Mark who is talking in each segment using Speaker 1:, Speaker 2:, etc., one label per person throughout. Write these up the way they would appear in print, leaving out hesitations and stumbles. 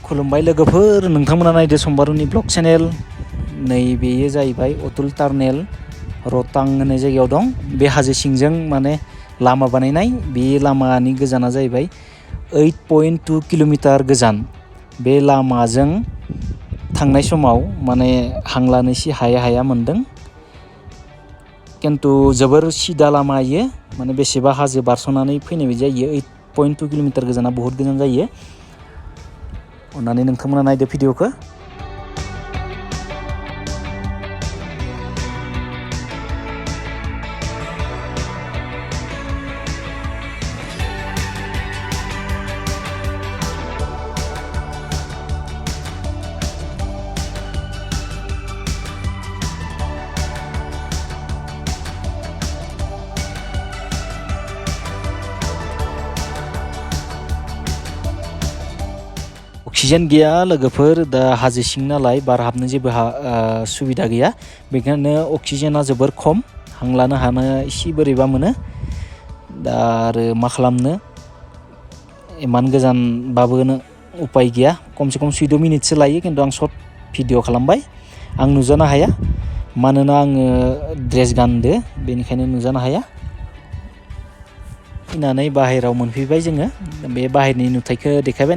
Speaker 1: खुलुमबाय लोगोफोर, नोंथांमोना नायदो समबारुनि ब्लग चेनेल। नै बेयो जाहैबाय अतुल टार्नेल रतां होननाय जायगायाव दं। बे हाजो सिंजों माने लामा बानायनाय। बे लामानि गोजाना जाहैबाय 8.2 किल'मिटार गोजान। बे लामाजों थांनाय समाव माने हां लानो एसे हाया मोनदों। खिन्थु जोबोर सिदा लामा इयो, माने बेसेबा हाजो बारस'नानै फैनाय बायदि जायो। 8.2 किल'मिटार गोजाना बहुत गोजान जायो। अन्नानै नोंथांमोना नायदो भिडिअखौ। अक्सिजेन गैया लोगोफोर, दा हाजो सिं नालाय बार हाबनो जेबो सुबिदा गैया। बेखायनो अक्सिजेना जोबोर खम, हां लानो हानो एसे बोरैबा मोनो। दा आरो मा खालामनो, इमान गोजानबाबो उपाय गैया। खमसे खम 14 मिनिटसो लायो, खिन्थु आं सर्ट भिडिअ खालामबाय। आं नुजानो हाया मानोना आङो ड्रेस गानदो, बेनिखायनो नुजानो हाया। फैनानै बाहेराव मोनफैबाय जोङो। बे बाहेरनि नुथायखौ देखायबाय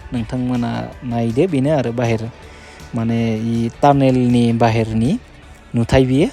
Speaker 1: नोंथांमोना नायदो। बेनो आरो बाहेर, माने टार्नेलनि बाहेरनि नुथाय बियो।